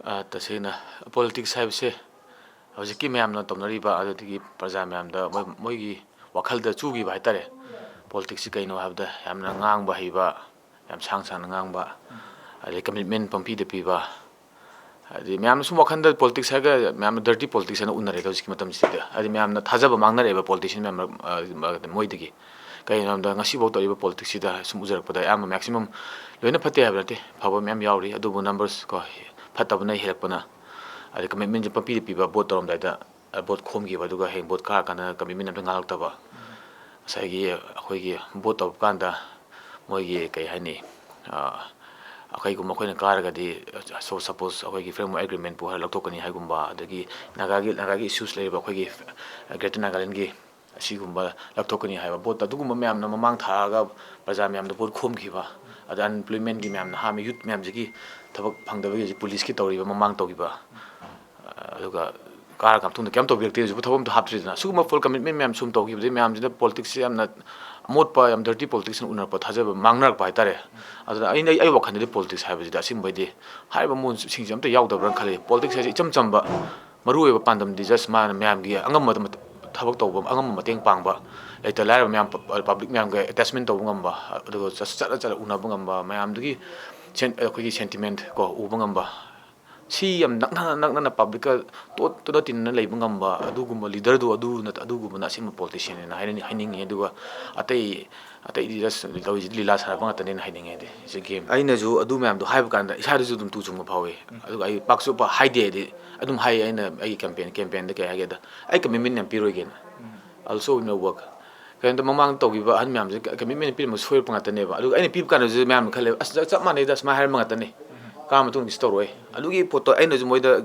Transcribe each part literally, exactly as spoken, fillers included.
ꯑ, ꯇꯁꯦꯡꯅ politics ꯍꯥꯏꯕꯁꯦ ꯍꯧꯖꯤꯛꯀꯤ ꯃꯌꯥꯝꯅ ꯇꯧꯅꯔꯤꯕ, ꯑꯗꯨꯗꯒꯤ ꯄ꯭ꯔꯖꯥ ꯃꯌꯥꯝꯗ ꯃꯣꯏ, ꯃꯣꯏꯒꯤ ꯋꯥꯈꯜꯗ ꯆꯨꯈꯤꯕ ꯍꯥꯏꯇꯥꯔꯦ꯫ Politicsꯁꯤ ꯀꯩꯅꯣ ꯍꯥꯏꯕꯗ ꯌꯥꯝꯅ ꯉꯥꯡꯕ ꯍꯩꯕ, ꯌꯥꯝ ꯁꯥꯡ ꯁꯥꯡꯅ ꯉꯥꯡꯕ, ꯑꯗꯩ commitment ꯄꯪꯄꯤꯗ ꯄꯤꯕ, ꯍꯥꯏꯗꯤ ꯃꯌꯥꯝꯅ ꯁꯨꯝ ꯋꯥꯈꯜꯗ politics ꯍꯥꯏꯔꯒ ꯃꯌꯥꯝꯅ dirty politics ꯍꯥꯏꯅ ꯎꯅꯔꯦꯗ ꯍꯧꯖꯤꯛꯀꯤ ꯃꯇꯝꯁꯤꯗ꯫ ꯍꯥꯏꯗꯤ ꯃꯌꯥꯝꯅ ꯊꯥꯖꯕ ꯃꯥꯡꯅꯔꯛꯑꯦꯕ politician ꯃꯌꯥꯝ, ꯑ, ꯃꯣꯏꯗꯒꯤ꯫ ꯀꯩꯒꯤꯅꯣ ꯍꯥꯏꯕꯗ ꯉꯁꯤꯐꯥꯎ ꯇꯧꯔꯤꯕ politicsꯁꯤꯗ ꯁꯨꯝ ꯎꯖꯔꯛꯄꯗ ꯑꯌꯥꯝꯕ maximum, ꯂꯣꯏꯅ ꯐꯠꯇꯦ ꯍꯥꯏꯕ ꯅꯠꯇꯦ, ꯐꯕ ꯃꯌꯥꯝ ꯌꯥꯎꯔꯤ, ꯑꯗꯨꯕꯨ numbers ꯀꯣ, ꯐꯠꯇꯕꯅ ꯍꯦꯜꯂꯛꯄꯅ꯫ ꯑꯗꯩ commitmentꯁꯦ ꯄꯪꯄꯤꯗ ꯄꯤꯕ, vote ꯇꯧꯔꯝꯗꯥꯏꯗ, ꯑ, vote ꯈꯣꯝꯈꯤꯕ, ꯑꯗꯨꯒ ꯍꯌꯦꯡ vote ꯀꯥꯔꯀꯥꯟꯗ commitment ꯑꯝꯇ ꯉꯥꯛꯂꯛꯇꯕ꯫ ꯉꯁꯥꯏꯒꯤ ꯑꯩꯈꯣꯏꯒꯤ vote ꯇꯧꯕ ꯀꯥꯟꯗ ꯃꯣꯏꯒꯤ ꯀꯩ ꯍꯥꯏꯅꯤ, ꯑ, ꯀꯩꯒꯨꯝꯕ ꯑꯩꯈꯣꯏꯅ ꯀꯥꯔꯒꯗꯤ, so suppose ꯑꯩꯈꯣꯏꯒꯤ framework agreementꯄꯨ ꯍꯥꯏꯔ ꯂꯧꯊꯣꯛꯀꯅꯤ ꯍꯥꯏꯒꯨꯝꯕ, ꯑꯗꯒꯤ ꯅꯥꯒꯥꯒꯤ, ꯅꯥꯒꯥꯒꯤ issues ꯂꯩꯔꯤꯕ ꯑꯩꯈꯣꯏꯒꯤ Greater Nagalandꯒꯤ, ꯑꯁꯤꯒꯨꯝꯕ ꯂꯧꯊꯣꯛꯀꯅꯤ ꯍꯥꯏꯕ ꯄꯣꯠꯇ ꯑꯗꯨꯒꯨꯝꯕ ꯃꯌꯥꯝꯅ ꯃꯃꯥꯡ ꯊꯥꯔꯒ ꯄ꯭ꯔꯖꯥ ꯃꯌꯥꯝꯗ vote ꯈꯣꯝꯈꯤꯕ, ꯑꯗ unemploymentꯀꯤ ꯃꯌꯥꯝ, ꯅꯍꯥ ꯃꯌꯥꯝ, youth ꯃꯌꯥꯝꯁꯤꯒꯤ ꯊꯕꯛ ꯐꯪꯗꯕꯒꯤ ꯍꯧꯖꯤꯛ policeꯀꯤ ꯇꯧꯔꯤꯕ, ꯃꯃꯥꯡ ꯇꯧꯈꯤꯕ, ꯑꯗꯨꯒ ꯀꯥꯔꯒ ꯃꯇꯨꯡꯗ ꯀꯩꯝ ꯇꯧꯕꯤꯔꯛꯇꯦ, ꯍꯧꯖꯤꯛꯐꯥꯎ ꯊꯕꯛ ꯑꯝꯇ ꯍꯥꯞꯇ꯭ꯔꯤꯗꯅ꯫ ꯁꯤꯒꯨꯝꯕ full commitment ꯃꯌꯥꯝ ꯁꯨꯝ ꯇꯧꯈꯤꯕꯗꯒꯤ ꯃꯌꯥꯝꯁꯤꯅ politicsꯁꯦ ꯌꯥꯝꯅ ꯑꯃꯣꯠꯄ, ꯌꯥꯝ dirty politicsꯅ ꯎꯅꯔꯛꯄ, ꯊꯥꯖꯕ ꯃꯥꯡꯅꯔꯛꯄ ꯍꯥꯏꯇꯥꯔꯦ꯫ ꯑꯗꯨꯅ ꯑꯩꯅ, ꯑꯩ ꯋꯥꯈꯜꯗꯗꯤ politics ꯍꯥꯏꯕꯁꯤꯗꯤ ꯑꯁꯦꯡꯕꯩꯗꯤ ꯍꯥꯏꯔꯤꯕ ꯃꯑꯣꯡꯁꯤꯡꯁꯦ ꯑꯝꯇ ꯌꯥꯎꯗꯕ꯭ꯔꯥꯅ ꯈꯜꯂꯤ꯫ Politics ꯍꯥꯏꯁꯦ ꯏꯆꯝ ꯆꯝꯕ, ꯃꯔꯨ ꯑꯣꯏꯕ ꯄꯥꯟꯗꯝꯗꯤ just ꯃꯥꯅ ꯃꯌꯥꯝꯒꯤ ꯑꯉꯝꯕꯗ ꯃꯠ-, ꯊꯕꯛ ꯇꯧꯕ, ꯑꯉꯝꯕ ꯃꯇꯦꯡ ꯄꯥꯡꯕ, ꯂꯩꯇ ꯂꯥꯏꯔꯕ ꯃꯌꯥꯝ, ꯄ-, public ꯃꯌꯥꯝꯒ attachment ꯇꯧꯕ ꯉꯝꯕ, ꯑꯗꯨꯒ ꯆꯠ-, ꯆꯠꯂ ꯆꯠꯂ ꯎꯅꯕ ꯉꯝꯕ, ꯃꯌꯥꯝꯗꯨꯒꯤ ꯁꯦꯟ-, ꯑꯩꯈꯣꯏꯒꯤ sentiment ꯀꯣ, ꯎꯕ ꯉꯝꯕ, ꯁꯤ ꯌꯥꯝ ꯅꯛꯅꯅ, ꯅꯛꯅꯅ publicꯀ ꯇꯣꯠꯇꯨꯅ ꯇꯤꯟꯅꯅ ꯂꯩꯕ ꯉꯝꯕ ꯑꯗꯨꯒꯨꯝꯕ leaderꯗꯨ, ꯑꯗꯨꯅ, ꯑꯗꯨꯒꯨꯝꯕꯅ ꯑꯁꯦꯡꯕ politicianꯅꯦꯅ ꯍꯥꯏꯅꯤꯡ-, ꯍꯥꯏꯅꯤꯡꯉꯤ꯫ ꯑꯗꯨꯒ ꯑꯇꯩ, ꯑꯇꯩꯗꯤ just ꯇꯧꯔꯤꯁꯤ ꯂꯤꯂꯥ ꯁꯥꯟꯅꯕ ꯉꯥꯛꯇꯅꯦꯅ ꯍꯥꯏꯅꯤꯡꯉꯦ꯫ ꯑꯩꯗꯤ ꯁꯤ game ꯑꯩꯅꯁꯨ ꯑꯗꯨ ꯃꯌꯥꯝꯗꯣ ꯍꯥꯏꯕ ꯀꯥꯟꯗ ꯏꯁꯥꯗꯁꯨ ꯑꯗꯨꯝ ꯇꯨ ꯆꯨꯡꯕ ꯐꯥꯎꯏ꯫ ꯑꯗꯨꯒ ꯑꯩ ꯄꯥꯛꯁꯨ ꯄꯥꯛ ꯍꯥꯏꯗꯦ꯫ ꯍꯥꯏꯗꯤ ꯑꯗꯨꯝ ꯍꯥꯏꯌꯦ, ꯑꯩꯅ ꯑꯩꯒꯤ campaign, campaignꯗ ꯀꯩ ꯍꯥꯏꯒꯦꯗ, "ꯑꯩ commitment ꯌꯥꯝ ꯄꯤꯔꯣꯏꯒꯦꯅ꯫ I'll show you my work." ꯀꯩꯅꯣꯗ ꯃꯃꯥꯡꯗ ꯇꯧꯈꯤꯕ ꯑꯍꯟ ꯃꯌꯥꯝꯁꯦ commitment ꯄꯤꯔꯝꯕ ꯁꯣꯏꯔꯛꯄ ꯉꯥꯛꯇꯅꯦꯕ꯫ ꯑꯗꯨꯒ ꯑꯩꯅ ꯄꯤꯕ ꯀꯥꯟꯗꯁꯨ ꯃꯌꯥꯝꯅ ꯈꯜꯂꯦꯕ, "ꯑꯁ, ꯆꯞ, ꯆꯞ ꯃꯥꯟꯅꯩꯗ, ꯁꯨꯃꯥꯏꯅ ꯍꯥꯏꯔꯝꯕ ꯉꯥꯛꯇꯅꯤ꯫ ꯀꯥꯔ ꯃꯇꯨꯡꯗꯁꯨ ꯇꯧꯔꯛꯑꯣꯏ꯫" ꯑꯗꯨꯒꯤ ꯄꯣꯠꯇꯣ ꯑꯩꯅꯁꯨ ꯃꯣꯏꯗ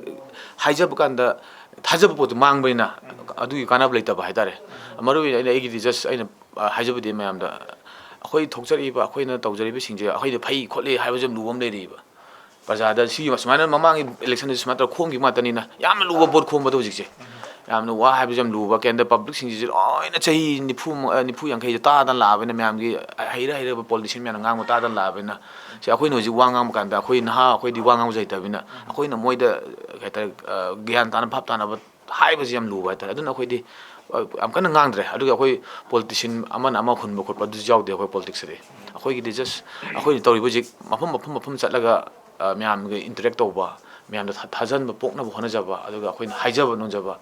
ꯍꯥꯏꯖꯕ ꯀꯥꯟꯗ ꯊꯥꯖꯕ ꯄꯣꯠꯇꯣ ꯃꯥꯡꯕꯅꯤꯅ ꯑꯗꯨꯒꯤ ꯀꯥꯟꯅꯕ ꯂꯩꯇꯕ ꯍꯥꯏꯇꯥꯔꯦ꯫ ꯃꯔꯨ ꯑꯣꯏꯅ ꯑꯩꯅ, ꯑꯩꯒꯤꯗꯤ just ꯑꯩꯅ, ꯑ, ꯍꯥꯏꯖꯕꯗꯤ ꯃꯌꯥꯝꯗ ꯑꯩꯈꯣꯏ ꯊꯣꯛꯆꯔꯛꯏꯕ, ꯑꯩꯈꯣꯏꯅ ꯇꯧꯖꯔꯤꯕꯁꯤꯡꯁꯦ ꯑꯩꯈꯣꯏꯗ ꯐꯩ ꯈꯣꯠꯂꯤ ꯍꯥꯏꯕꯁꯦ ꯌꯥꯝ ꯂꯨꯕ ꯑꯃ ꯂꯩꯔꯤꯕ꯫ ꯄ꯭ꯔꯖꯥꯗ ꯁꯤ ꯁꯨꯃꯥꯏꯅ ꯃꯃꯥꯡꯒꯤ electionꯗꯁꯨ ꯁꯨꯃꯥꯏꯅ ꯇꯧꯔ ꯈꯣꯝꯈꯤꯕ ꯉꯥꯛꯇꯅꯤꯅ ꯌꯥꯝꯅ ꯂꯨꯕ ꯄꯣꯠ ꯈꯣꯝꯕꯗꯣ ꯍꯧꯖꯤꯛꯁꯦ꯫ ꯌꯥꯝꯅ ꯋꯥ ꯍꯥꯏꯕꯁꯨ ꯌꯥꯝ ꯂꯨꯕ꯫ ꯀꯩꯝꯇ ꯄꯕ꯭ꯂꯤꯛꯁꯤꯡꯁꯤꯁꯨ ꯂꯣꯏꯅ ꯆꯍꯤ ꯅꯤꯐꯨ, ꯑ, ꯅꯤꯐꯨ ꯌꯥꯡꯈꯩꯁꯦ ꯇꯥꯗꯅ ꯂꯥꯛꯑꯕꯅꯤꯅ, ꯃꯌꯥꯝꯒꯤ ꯍꯩꯔ ꯍꯩꯔꯕ ꯄꯣꯂꯤꯇꯤꯁꯤꯌꯟ ꯃꯌꯥꯝꯅ ꯉꯥꯡꯕ ꯇꯥꯗꯅ ꯂꯥꯛꯑꯕꯅꯤꯅ, ꯁꯤ ꯑꯩꯈꯣꯏꯅ ꯍꯧꯖꯤꯛ ꯋꯥ ꯉꯥꯡꯕ ꯀꯥꯟꯗ ꯑꯩꯈꯣꯏ ꯅꯍꯥ ꯑꯩꯈꯣꯏꯗꯤ ꯋꯥ ꯉꯥꯡꯕꯁꯨ ꯍꯩꯇꯕꯅꯤꯅ, ꯑꯩꯈꯣꯏꯅ ꯃꯣꯏꯗ, ꯀꯩ ꯍꯥꯏꯇꯥꯔꯦ, ꯑ, ꯒ꯭ꯌꯥꯟ ꯇꯥꯅ ꯚꯥꯞ ꯇꯥꯅꯕ ꯍꯥꯏꯕꯁꯤ ꯌꯥꯝ ꯂꯨꯕ ꯍꯥꯏꯇꯥꯔꯦ꯫ ꯑꯗꯨꯅ ꯑꯩꯈꯣꯏꯗꯤ, ꯑ, ꯌꯥꯝ ꯀꯟꯅ ꯉꯥꯡꯗ꯭ꯔꯦ꯫ ꯑꯗꯨꯒ ꯑꯩꯈꯣꯏ ꯄꯣꯂꯤꯇꯤꯁꯤꯌꯟ ꯑꯃꯅ ꯑꯃ ꯍꯨꯟꯕ ꯈꯣꯠꯄ ꯑꯗꯨꯁꯨ ꯌꯥꯎꯗꯦ ꯑꯩꯈꯣꯏ ꯄꯣꯂꯤꯇꯤꯛꯁꯇꯗꯤ꯫ ꯑꯩꯈꯣꯏꯒꯤꯗꯤ just ꯑꯩꯈꯣꯏꯅ ꯇꯧꯔꯤꯕ ꯍꯧꯖꯤꯛ ꯃꯐꯝ, ꯃꯐꯝ, ꯃꯐꯝ ꯆꯠꯂꯒ, ꯑ, ꯃꯌꯥꯝꯒ interact ꯇꯧꯕ, ꯃꯌꯥꯝꯗ ꯊꯥ-, ꯊꯥꯖꯟꯕ ꯄꯣꯛꯅꯕ ꯍꯣꯠꯅꯖꯕ, ꯑꯗꯨꯒ ꯑꯩꯈꯣꯏꯅ ꯍꯥꯏꯖꯕ ꯅꯣꯟꯖꯕ,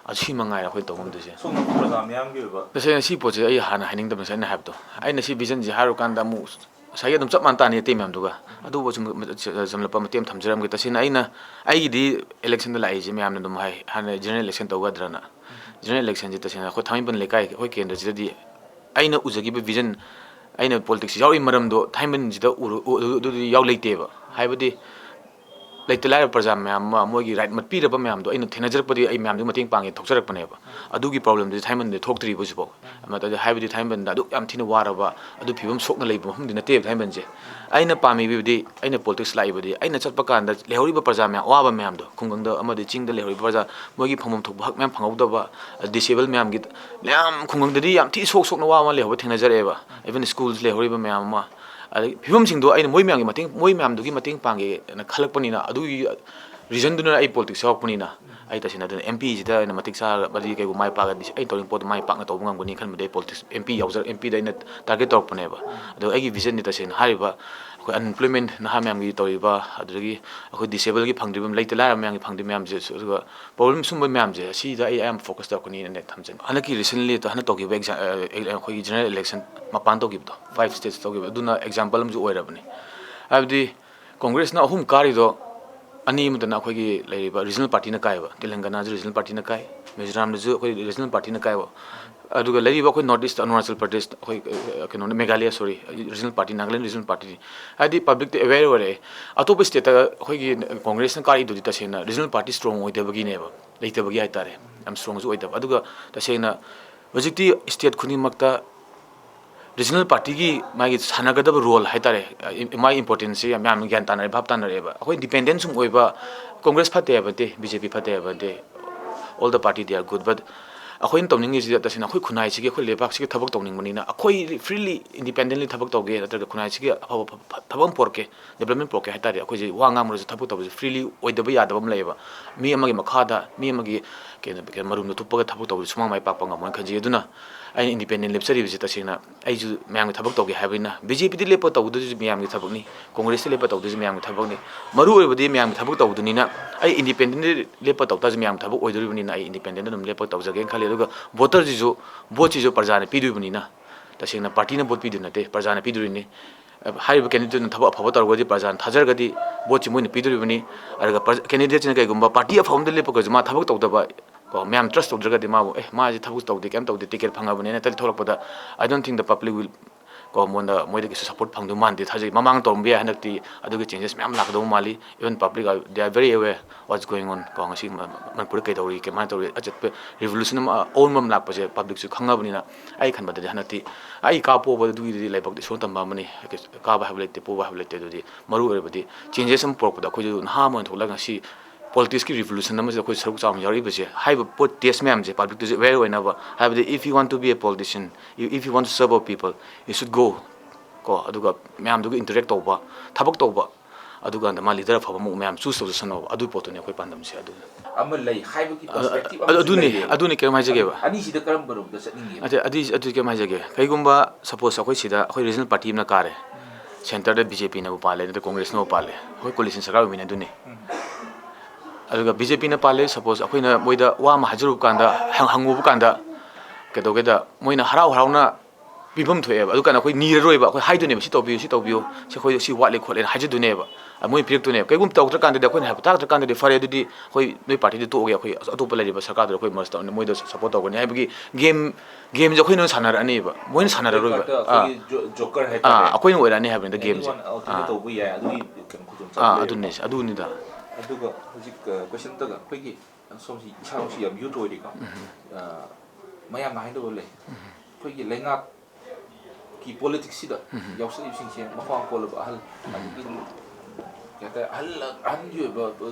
ꯑꯁꯤ ꯃꯉꯥꯏꯔꯦ ꯑꯩꯈꯣꯏꯅ ꯇꯧꯕ ꯉꯝꯗꯣꯏꯁꯦ꯫ ꯁꯣꯝꯅ ꯄ꯭ꯔꯖꯥ ꯃꯤꯌꯥꯝꯒꯤ ꯑꯣꯏꯕ ꯇꯁꯦꯡꯅ ꯁꯤ ꯄꯣꯠꯁꯦ ꯑꯩ ꯍꯥꯟꯅ ꯍꯥꯏꯅꯤꯡꯗꯕꯅꯤ, ꯉꯁꯥꯏ ꯑꯩꯅ ꯍꯥꯏꯕꯗꯣ꯫ ꯑꯩꯅ ꯁꯤ vision ꯁꯦ ꯍꯥꯏꯔꯨꯀꯥꯟꯗ ꯑꯃꯨꯛ ꯉꯁꯥꯏꯒꯤ ꯑꯗꯨꯝ ꯆꯞ ꯃꯥꯟꯅ ꯇꯥꯅꯤ ꯑꯇꯩ ꯃꯌꯥꯝꯗꯨꯒ꯫ ꯑꯗꯨꯕꯨ ꯁꯨꯝ ꯆꯝꯂꯞꯄ ꯃꯇꯦꯛ ꯑꯃ ꯊꯝꯖꯔꯝꯒꯦ꯫ ꯇꯁꯦꯡꯅ ꯑꯩꯅ, ꯑꯩꯒꯤꯗꯤ election ꯗ ꯂꯥꯛꯏꯁꯦ ꯃꯌꯥꯝꯅ ꯑꯗꯨꯝ ꯍꯥꯏ, ꯍꯥꯟꯅ general election ꯇꯧꯒꯗ꯭ꯔꯅ꯫ General election ꯁꯦ ꯇꯁꯦꯡꯅ ꯑꯩꯈꯣꯏ ꯊꯥꯡꯃꯩꯕꯟ ꯂꯩꯀꯥꯏ, ꯑꯩꯈꯣꯏ ꯀꯦꯟꯗ꯭ꯔꯁꯤꯗꯗꯤ ꯑꯩꯅ ꯎꯖꯈꯤꯕ vision, ꯑꯩꯅ ꯄꯣꯂꯤꯇꯤꯛꯁ ꯌꯥꯎꯔꯤ ꯃꯔꯝꯗꯣ ꯊꯥꯡꯃꯩꯕꯟꯁꯤꯗ ꯎꯔꯨ-, ꯎ-, ꯑꯗꯨ-, ꯑꯗꯨꯗꯤ ꯌꯥꯎ ꯂꯩꯇꯦꯕ꯫ ꯍꯥꯏꯕꯗꯤ ꯂꯩꯇ ꯂꯥꯏꯔ ꯄ꯭ꯔꯖꯥ ꯃꯌꯥꯝ ꯑꯃ ꯃꯣꯏꯒꯤ right ꯃꯠꯄꯤꯔꯕ ꯃꯌꯥꯝꯗꯣ ꯑꯩꯅ ꯊꯦꯡꯅꯖꯔꯛꯄꯗꯤ ꯑꯩ ꯃꯌꯥꯝꯗꯨꯒꯤ ꯃꯇꯦꯡ ꯄꯥꯡꯒꯦ ꯊꯣꯛꯆꯔꯛꯄꯅꯦꯕ꯫ ꯑꯗꯨꯒꯤ problem ꯗꯨꯗꯤ ꯊꯥꯡꯃꯩꯕꯟꯗꯗꯤ ꯊꯣꯛꯇ꯭ꯔꯤꯕ ꯍꯧꯖꯤꯛꯐꯥꯎ꯫ ꯑꯃ ꯍꯥꯏꯕꯗꯤ ꯊꯥꯡꯃꯩꯕꯟꯗ ꯑꯗꯨꯛ ꯌꯥꯝ ꯊꯤꯅ ꯋꯥꯔꯕ, ꯑꯗꯨ ꯐꯤꯕꯝ ꯁꯣꯛꯅ ꯂꯩꯕ ꯃꯐꯝꯗꯤ ꯅꯠꯇꯦꯕ ꯊꯥꯡꯃꯩꯕꯟꯁꯦ꯫ ꯑꯩꯅ ꯄꯥꯝꯃꯤꯕꯗꯤ, ꯑꯩꯅ ꯄꯣꯂꯤꯇꯤꯛꯁ ꯂꯥꯛꯏꯕꯗꯤ, ꯑꯩꯅ ꯆꯠꯄ ꯀꯥꯟꯗ ꯂꯩꯍꯧꯔꯤꯕ ꯄ꯭ꯔꯖꯥ ꯃꯌꯥꯝ, ꯑꯋꯥꯕ ꯃꯌꯥꯝꯗꯣ, ꯈꯨꯡꯒꯪꯗ ꯑꯃꯗꯤ ꯆꯤꯡꯗ ꯂꯩꯍꯧꯔꯤꯕ ꯄ꯭ꯔꯖꯥ, ꯃꯣꯏꯒꯤ ꯐꯪꯐꯝ ꯊꯣꯛꯄ ꯍꯛ ꯃꯌꯥꯝ ꯐꯪꯍꯧꯗꯕ, disable ꯃꯌꯥꯝꯒꯤ, ꯃꯌꯥꯝ ꯈꯨꯡꯒꯪꯗꯗꯤ ꯌꯥꯝ ꯊꯤ ꯁꯣꯛ ꯁꯣꯛꯅ ꯋꯥ ꯑꯃ ꯂꯩꯍꯧꯕ ꯊꯦꯡꯅꯖꯔꯛꯑꯦꯕ꯫ Even schools ꯂꯩꯍꯧꯔꯤꯕ ꯃꯌꯥꯝ ꯑꯃ, ꯑꯗꯒꯤ ꯐꯤꯕꯝꯁꯤꯡꯗꯣ ꯑꯩꯅ ꯃꯣꯏ ꯃꯌꯥꯝꯒꯤ ꯃꯇꯦꯡ, ꯃꯣꯏ ꯃꯌꯥꯝꯗꯨꯒꯤ ꯃꯇꯦꯡ ꯄꯥꯡꯒꯦꯅ ꯈꯜꯂꯛꯄꯅꯤꯅ, ꯑꯗꯨꯒꯤ reason ꯗꯨꯅ ꯑꯩ ꯄꯣꯂꯤꯇꯤꯛꯁ ꯌꯥꯎꯔꯛꯄꯅꯤꯅ, ꯑꯩ ꯇꯁꯦꯡꯅ ꯑꯗꯨꯅ M P ꯁꯤꯗ ꯑꯩꯅ ꯃꯇꯤꯛ ꯆꯥꯔꯒꯗꯤ ꯀꯩꯒꯨꯝꯕ ꯃꯥꯏ ꯄꯥꯛꯑꯗꯤ ꯑꯩꯅ ꯇꯧꯅꯤꯡꯕ ꯄꯣꯠꯇꯣ ꯃꯥꯏ ꯄꯥꯛꯅ ꯇꯧꯕ ꯉꯝꯒꯅꯤ ꯈꯟꯕꯗꯤ ꯑꯩ politics, M P ꯌꯥꯎꯖꯔ-, M P ꯗ ꯑꯩꯅ target ꯇꯧꯔꯛꯄꯅꯦꯕ꯫ ꯑꯗꯣ ꯑꯩꯒꯤ vision ꯗꯤ ꯇꯁꯦꯡꯅ ꯍꯥꯏꯔꯤꯕ ꯑꯩꯈꯣꯏ unemployment, ꯅꯍꯥ ꯃꯌꯥꯝꯒꯤ ꯇꯧꯔꯤꯕ, ꯑꯗꯨꯗꯒꯤ ꯑꯩꯈꯣꯏ disable ꯒꯤ ꯐꯪꯗ꯭ꯔꯤꯕ, ꯂꯩꯇ ꯂꯥꯏꯔ ꯃꯌꯥꯝꯒꯤ ꯐꯪꯗ꯭ꯔꯤꯕ ꯃꯌꯥꯝꯁꯦ, ꯑꯗꯨꯒ problem ꯁꯨꯝꯕ ꯃꯌꯥꯝꯁꯦ, ꯑꯁꯤꯗ ꯑꯩ ꯑꯌꯥꯝꯕ focus ꯇꯧꯔꯛꯀꯅꯤꯅ ꯊꯝꯖꯅꯤꯡꯉꯤ꯫ ꯍꯟꯗꯛꯀꯤ recently ꯍꯟꯗꯛ ꯇꯧꯈꯤꯕ exam-, ꯑ, ꯑꯩꯈꯣꯏꯒꯤ general election ꯃꯄꯥꯟ ꯇꯧꯈꯤꯕꯗꯣ, five states ꯇꯧꯈꯤꯕ, ꯑꯗꯨꯅ example ꯑꯃꯁꯨ ꯑꯣꯏꯔꯕꯅꯤ꯫ ꯍꯥꯏꯕꯗꯤ ꯀꯣꯡꯒ꯭ꯔꯦꯁꯅ ꯑꯍꯨꯝ ꯀꯥꯔꯤꯗꯣ, ꯑꯅꯤ ꯑꯃꯗꯅ ꯑꯩꯈꯣꯏꯒꯤ ꯂꯩꯔꯤꯕ regional party ꯅ ꯀꯥꯏꯕ, ꯇꯦꯂꯪꯒꯅꯥꯁꯨ regional party ꯅ ꯀꯥꯏ, ꯃꯤꯖꯣꯔꯥꯝꯗꯁꯨ ꯑꯩꯈꯣꯏ regional party ꯅ ꯀꯥꯏꯕ, ꯑꯗꯨꯒ ꯂꯩꯔꯤꯕ ꯑꯩꯈꯣꯏ North East, ꯑꯔꯨꯅꯥꯆꯜ ꯄ꯭ꯔꯗꯦꯁ, ꯑꯩꯈꯣꯏ, ꯑ, ꯀꯩꯅꯣꯅ, Meghalaya, sorry, regional party, Nagaland regional party ꯅꯤ꯫ ꯍꯥꯏꯗꯤ public ꯇꯤ aware ꯑꯣꯏꯔꯛꯑꯦ꯫ ꯑꯇꯣꯞꯄ state ꯇ ꯑꯩꯈꯣꯏꯒꯤ ꯀꯣꯡꯒ꯭ꯔꯦꯁꯅ ꯀꯥꯔꯤꯗꯨꯗꯤ ꯇꯁꯦꯡꯅ regional party strong ꯑꯣꯏꯗꯕꯒꯤꯅꯦꯕ, ꯂꯩꯇꯕꯒꯤ ꯍꯥꯏꯇꯥꯔꯦ, ꯌꯥꯝ strong ꯁꯨ ꯑꯣꯏꯗꯕ꯫ ꯑꯗꯨꯒ ꯇꯁꯦꯡꯅ ꯍꯧꯖꯤꯛꯇꯤ state ꯈꯨꯗꯤꯡꯃꯛꯇ regional party ꯒꯤ ꯃꯥꯒꯤ ꯁꯥꯟꯅꯒꯗꯕ role ꯍꯥꯏꯇꯥꯔꯦ, ꯃꯥꯒꯤ importance ꯁꯦ ꯌꯥꯝ, ꯌꯥꯝ ꯒ꯭ꯌꯥꯟ ꯇꯥꯅꯔꯦ, ꯚꯥꯞ ꯇꯥꯅꯔꯛꯑꯦꯕ꯫ ꯑꯩꯈꯣꯏ dependent ꯁꯨꯝ ꯑꯣꯏꯕ, ꯀꯣꯡꯒ꯭ꯔꯦꯁ ꯐꯠꯇꯦ ꯍꯥꯏꯕ ꯅꯠꯇꯦ, B J P ꯐꯠꯇꯦ ꯍꯥꯏꯕ ꯅꯠꯇꯦ, All the party, they are good, but ꯑꯩꯈꯣꯏꯅ ꯇꯧꯅꯤꯡꯉꯤꯁꯤꯗꯤ ꯇꯁꯦꯡꯅ ꯑꯩꯈꯣꯏ ꯈꯨꯟꯅꯥꯏꯁꯤꯒꯤ, ꯑꯩꯈꯣꯏ ꯂꯩꯕꯥꯛꯁꯤꯒꯤ ꯊꯕꯛ ꯇꯧꯅꯤꯡꯕꯅꯤꯅ, ꯑꯩꯈꯣꯏ freely, independently ꯊꯕꯛ ꯇꯧꯒꯦ, ꯅꯠꯇ꯭ꯔꯒ ꯈꯨꯟꯅꯥꯏꯁꯤꯒꯤ ꯑꯐꯕ ꯐ-, ꯐ-, ꯊꯕꯛ ꯑꯃ ꯄꯨꯔꯛꯀꯦ, development ꯄꯨꯔꯛꯀꯦ ꯍꯥꯏ ꯇꯥꯔꯗꯤ, ꯑꯩꯈꯣꯏꯁꯦ ꯋꯥ ꯉꯥꯡꯕꯗꯁꯨ ꯊꯕꯛ ꯇꯧꯕꯁꯦ freely ꯑꯣꯏꯗꯕ ꯌꯥꯗꯕ ꯑꯃ ꯂꯩꯌꯦꯕ꯫ ꯃꯤ ꯑꯃꯒꯤ ꯃꯈꯥꯗ, ꯃꯤ ꯑꯃꯒꯤ ꯀꯩꯅꯣ, ꯀꯩꯅꯣ, ꯃꯔꯨꯝꯗꯣ ꯊꯨꯞꯄꯒ ꯊꯕꯛ ꯇꯧꯕꯗꯤ ꯁꯨꯃꯥꯡ ꯃꯥꯏ ꯄꯥꯛꯄ ꯉꯝꯃꯣꯏꯅ ꯈꯟꯖꯩ꯫ ꯑꯗꯨꯅ ꯑꯩꯅ independent ꯂꯦꯞꯆꯔꯤꯕꯁꯦ ꯇꯁꯦꯡꯅ ꯑꯩꯁꯨ ꯃꯌꯥꯝꯒꯤ ꯊꯕꯛ ꯇꯧꯒꯦ ꯍꯥꯏꯕꯅꯤꯅ꯫ ꯕꯤ ꯖꯦ ꯄꯤꯗ ꯂꯦꯞꯄ ꯇꯧꯗꯣꯏꯁꯨ ꯃꯌꯥꯝꯒꯤ ꯊꯕꯛꯅꯤ, ꯀꯣꯡꯒ꯭ꯔꯦꯁꯇ ꯂꯦꯞꯄ ꯇꯧꯗꯣꯏꯁꯨ ꯃꯌꯥꯝꯒꯤ ꯊꯕꯛꯅꯤ꯫ ꯃꯔꯨ ꯑꯣꯏꯕꯗꯤ ꯃꯌꯥꯝꯒꯤ ꯊꯕꯛ ꯇꯧꯗꯨꯅꯤꯅ, ꯑꯩ independent ꯂꯦꯞꯄ ꯇꯧ ꯇꯥꯔꯁꯨ ꯃꯌꯥꯝꯒꯤ ꯊꯕꯛ ꯑꯣꯏꯗꯣꯔꯤꯕꯅꯤꯅ ꯑꯩ independent ꯑꯗꯨꯝ ꯂꯦꯞꯄ ꯇꯧꯖꯒꯦꯅ ꯈꯜꯂꯤ꯫ ꯑꯗꯨꯒ voterꯁꯤꯁꯨ, voteꯁꯤꯁꯨ ꯄ꯭ꯔꯖꯥꯅ ꯄꯤꯗꯣꯏꯕꯅꯤꯅ, ꯇꯁꯦꯡꯅ partyꯅ vote ꯄꯤꯗꯣꯏ ꯅꯠꯇꯦ, ꯄ꯭ꯔꯖꯥꯅ ꯄꯤꯗꯣꯔꯤꯅꯤ꯫ ꯍꯥꯏꯔꯤꯕ candidateꯇꯨꯅ ꯊꯕꯛ ꯑꯐꯕ ꯇꯧꯔꯒꯗꯤ, ꯄ꯭ꯔꯖꯥꯅ ꯊꯥꯖꯔꯒꯗꯤ voteꯁꯤ ꯃꯣꯏꯅ ꯄꯤꯗꯣꯔꯤꯕꯅꯤ꯫ ꯑꯗꯨꯒ ꯄ꯭ꯔ-, candidateꯁꯤꯅ ꯀꯩꯒꯨꯝꯕ party ꯑꯐꯕ ꯑꯃꯗ ꯂꯦꯞꯄꯒꯁꯨ ꯃꯥ ꯊꯕꯛ ꯇꯧꯗꯕ, ꯀꯣ, ꯃꯌꯥꯝ trust ꯇꯧꯗ꯭ꯔꯒꯗꯤ ꯃꯥꯕꯨ, "ꯑꯦ, ꯃꯥꯁꯦ ꯊꯕꯛ ꯇꯧꯗꯦ, ꯀꯩꯝ ꯇꯧꯗꯦ, ticket ꯐꯪꯉꯕꯅꯦꯅ" ꯇ ꯊꯣꯛꯂꯛꯄꯗ, I don't think the public will, ꯀꯣ, ꯃꯉꯣꯟꯗ, ꯃꯣꯏꯗꯒꯤꯁꯨ support ꯐꯪꯗꯧ ꯃꯥꯟꯗꯦ ꯊꯥꯖꯩ꯫ ꯃꯃꯥꯡ ꯇꯧꯔꯝꯕ ꯌꯥꯏ, ꯍꯟꯗꯛꯇꯤ ꯑꯗꯨꯒꯤ changes ꯃꯌꯥꯝ ꯂꯥꯛꯀꯗꯧꯕ ꯃꯥꯜꯂꯤ꯫ Even public are, they are very aware what's going on, ꯀꯣ, ꯉꯁꯤ ꯃ-, ꯃꯅꯤꯄꯨꯔꯗ ꯀꯩꯗꯧꯔꯤ, ꯀꯃꯥꯏꯅ ꯇꯧꯔꯤ, ꯑꯆꯠꯄ revolution ꯑꯃ, ꯑꯑꯣꯟꯕ ꯑꯃ ꯂꯥꯛꯄꯁꯦ publicꯁꯨ ꯈꯪꯉꯕꯅꯤꯅ, ꯑꯩ ꯈꯟꯕꯗꯗꯤ ꯍꯟꯗꯛꯇꯤ ꯑꯩ ꯀꯥ ꯄꯣꯕ ꯑꯗꯨꯒꯤꯗꯤ ꯂꯥꯏꯕꯛꯇ ꯏꯁꯣꯔ ꯇꯝꯕ ꯑꯃꯅꯤ꯫ ꯀꯥꯕ ꯍꯥꯏꯕ ꯂꯩꯇꯦ, ꯄꯣꯕ ꯍꯥꯏꯕ ꯂꯩꯇꯦ꯫ ꯑꯗꯨꯗꯤ ꯃꯔꯨ ꯑꯣꯏꯔꯕꯗꯤ changes ꯑꯃ ꯄꯨꯔꯛꯄꯗ ꯑꯩꯈꯣꯏꯁꯨ ꯅꯍꯥ ꯑꯃ ꯑꯣꯏꯅ ꯊꯣꯛꯂꯒ ꯉꯁꯤ politicsꯀꯤ revolution ꯑꯃꯁꯤꯗ ꯑꯩꯈꯣꯏ ꯁꯔꯨꯛ ꯆꯥꯎꯅ ꯌꯥꯎꯔꯛꯏꯕꯁꯦ, ꯍꯥꯏꯔꯤꯕ poor taste ꯃꯌꯥꯝꯁꯦ publicꯇꯁꯨ aware ꯑꯣꯏꯅꯕ, ꯍꯥꯏꯕꯗꯤ if you want to be a politician, if you want to serve our people, you should go, ꯀꯣ, ꯑꯗꯨꯒ ꯃꯌꯥꯝꯗꯨꯒ interact ꯇꯧꯕ, ꯊꯕꯛ ꯇꯧꯕ, ꯑꯗꯨꯀꯥꯟꯗ ꯃꯥ leader ꯑꯐꯕ ꯑꯃ ꯃꯌꯥꯝ choose ꯇꯧꯖꯁꯅꯣꯕ, ꯑꯗꯨꯒꯤ ꯄꯣꯠꯇꯨꯅꯤ ꯑꯩꯈꯣꯏ ꯄꯥꯟꯗꯝꯁꯦ꯫ ꯑꯗꯨ ꯑꯃ ꯂꯩ ꯍꯥꯏꯕꯒꯤ ꯑ-, perspective ꯑ-, ꯑꯃꯁꯨ ꯑꯗꯨꯅꯤ, ꯂꯩꯔꯦꯕ꯫ ꯑꯗꯨꯅꯤ ꯀꯩꯝ ꯍꯥꯏꯖꯒꯦꯕ꯫ ꯑꯅꯤꯁꯤꯗ ꯀꯔꯝꯕꯔꯣꯝꯗ ꯆꯠꯅꯤꯡꯉꯦꯕ? ꯑꯗꯨ, ꯑꯗꯨ, ꯑꯗꯨ ꯀꯩꯝ ꯍꯥꯏꯖꯒꯦ꯫ ꯀꯩꯒꯨꯝꯕ suppose ꯑꯩꯈꯣꯏ ꯁꯤꯗ ꯑꯩꯈꯣꯏ regional party ꯑꯃꯅ ꯀꯥꯔꯦ, centreꯗ ꯕꯤ ꯖꯦ ꯄꯤꯅꯕꯨ ꯄꯥꯜꯂꯦ, ꯅꯠꯇ꯭ꯔꯒ ꯀꯣꯡꯒ꯭ꯔꯦꯁꯅꯕꯨ ꯄꯥꯜꯂꯦ, ꯑꯩꯈꯣꯏ coalition ꯁꯔꯀꯥꯔ ꯑꯣꯏꯃꯤꯟꯅꯗꯣꯏꯅꯤ꯫ ꯑꯗꯨꯒ ꯕꯤ ꯖꯦ ꯄꯤꯅ ꯄꯥꯜꯂꯦ, suppose ꯑꯩꯈꯣꯏꯅ ꯃꯣꯏꯗ ꯋꯥ ꯑꯃ ꯍꯥꯏꯖꯔꯨꯕ ꯀꯥꯟꯗ, ꯍꯪ-, ꯍꯪꯉꯨꯕ ꯀꯥꯟꯗ, ꯀꯩꯗꯧꯒꯦꯗ, ꯃꯣꯏꯅ ꯍꯔꯥꯎ ꯍꯔꯥꯎꯅ ꯄꯤꯐꯝ ꯊꯣꯛꯑꯦꯕ꯫ ꯑꯗꯨ ꯀꯥꯟꯗ ꯑꯩꯈꯣꯏ ꯅꯤꯔꯔꯣꯏꯕ, ꯑꯩꯈꯣꯏ ꯍꯥꯏꯗꯣꯏꯅꯦꯕ, "ꯁꯤ ꯇꯧꯕꯤꯌꯨ, ꯁꯤ ꯇꯧꯕꯤꯌꯨ, ꯁꯤ ꯑꯩꯈꯣꯏ ꯁꯤ ꯋꯥꯠꯂꯦ ꯈꯣꯠꯂꯦꯅ" ꯍꯥꯏꯖꯗꯣꯏꯅꯦꯕ꯫ ꯑ, ꯃꯣꯏ ꯄꯤꯔꯛꯇꯣꯏꯅꯦꯕ꯫ ꯀꯩꯒꯨꯝꯕ ꯇꯧꯔꯛꯇ꯭ꯔꯀꯥꯟꯗꯗꯤ, ꯑꯩꯈꯣꯏꯅ ꯍꯥꯏꯕ ꯇꯥꯔꯛꯇ꯭ꯔꯀꯥꯟꯗꯗꯤ, "ꯐꯔꯦ, ꯑꯗꯨꯗꯤ ꯑꯩꯈꯣꯏ ꯅꯣꯏ partyꯗꯤ ꯇꯣꯛꯑꯒꯦ, ꯑꯩꯈꯣꯏ ꯑꯇꯣꯞꯄ ꯂꯩꯔꯤꯕ ꯁꯔꯀꯥꯔꯗꯨꯗ ꯑꯩꯈꯣꯏ merge ꯇꯧꯔꯅꯤ, ꯃꯣꯏꯗ support ꯇꯧꯒꯅꯤ" ꯍꯥꯏꯕꯒꯤ game, gameꯁꯦ ꯑꯩꯈꯣꯏꯅ ꯑꯣꯏꯅ ꯁꯥꯟꯅꯔꯛꯑꯅꯤꯕ, ꯃꯣꯏꯅ ꯁꯥꯟꯅꯔꯔꯣꯏꯕ꯫ ꯑꯩꯈꯣꯏ ꯑꯥ꯫ ꯑꯩꯈꯣꯏꯅ ꯑꯣꯏꯔꯛꯑꯅꯤ ꯍꯥꯏꯕꯅꯤꯗ gameꯁꯦ꯫ Anyone else ꯑꯥ꯫ ꯇꯧꯕ ꯌꯥꯏ, ꯑꯗꯨꯒꯤ ꯀꯩꯅꯣ ꯈꯨꯗꯣꯡꯆꯥꯕ ꯑꯥ, ꯂꯩꯌꯦꯕꯀꯣ꯫ ꯑꯗꯨꯅꯦ, ꯑꯗꯨꯅꯤꯗ꯫ ꯑꯗꯨꯒ ꯍꯧꯖꯤꯛ, ꯑ, question ꯑꯝꯇꯒ ꯑꯩꯈꯣꯏꯒꯤ ꯁꯣꯝꯁꯤ ꯏꯁꯥꯃꯛꯁꯨ ꯌꯥꯝ youth ꯑꯣꯏꯔꯤꯀꯣ꯫ ꯎꯝ꯫ ꯑ, ꯃꯌꯥꯝꯅ ꯍꯥꯏꯅꯕ ꯂꯩ꯫ ꯎꯝ꯫ ꯑꯩꯈꯣꯏꯒꯤ ꯂꯩꯉꯥꯛꯀꯤ politicsꯁꯤꯗ ꯎꯝ꯫ ꯌꯥꯎꯁꯜꯂꯤꯕꯁꯤꯡꯁꯦ ꯃꯈ꯭ꯋꯥꯡ ꯀꯣꯜꯂꯕ ꯑꯍꯜ, ꯎꯝ꯫ ꯑꯗꯒꯤ ꯀꯩ ꯍꯥꯏꯇꯥꯔꯦ, ꯑꯍꯜ, ꯑꯍꯟꯒꯤ ꯑꯣꯏꯕ